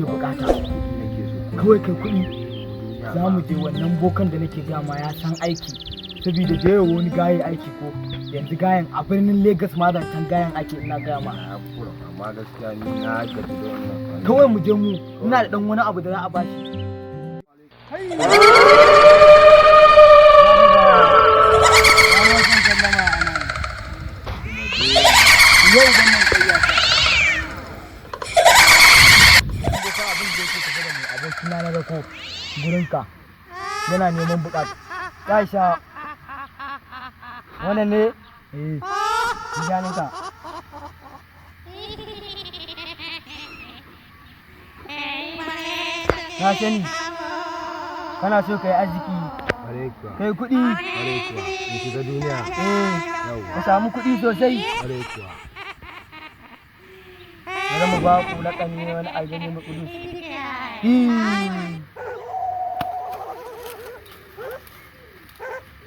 Kake bukata? Nake so. Kawai kai kuɗi. Duniya Za ba. mu je wannan bokan da nake gama ya san aiki, saboda da yawa wani gaye aiki ko yanzu gayan a birnin Lagos ma zancen gayan ake, ina gaya ma. Na kura, amma gaskiya ni na gaji da wannan. Kawai mu je mu, ina da dan wani abu da za a bashi. Yau wannan kai ya sa abin da yake tafe da mu, abokina na rako gurinka yana neman bukata. Ya sha wannan ne? Eh. Ganinka. Na sani kana so ka yi arziki. Ƙwarai kuwa. Ka yi kuɗi. Ƙwarai kuwa. In shiga duniya. Eh, Yawwa. ka samu kuɗi sosai. Ƙwarai kuwa. Bari mu ba ku laƙani wani aljani mu kudus.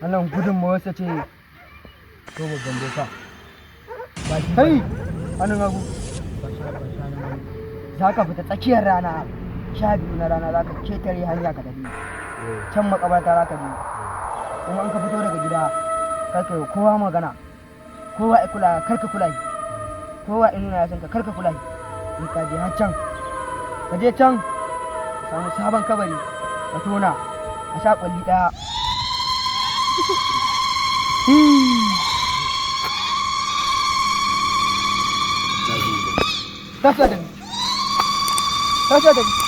Wannan gudunmawarsa ce. To, babban boka, ba shi. Kai, hannun hagu. Ba sha, ba sha na mai. Za ka fita tsakiyar rana, 12 na rana, za ka ketare hanya ka tafi can makabarta. Za ka je kuma in ka fito daga gida, kar ka yi kowa magana. Kowa ya kula, kar ka kula shi. Kowa ya nuna ya san ka, kar ka kula shi. In ka je har can, ka je can ka samu sabon kabari, ka tona, ka sha kwalli ɗaya. Tashi da ni, tashi da ni.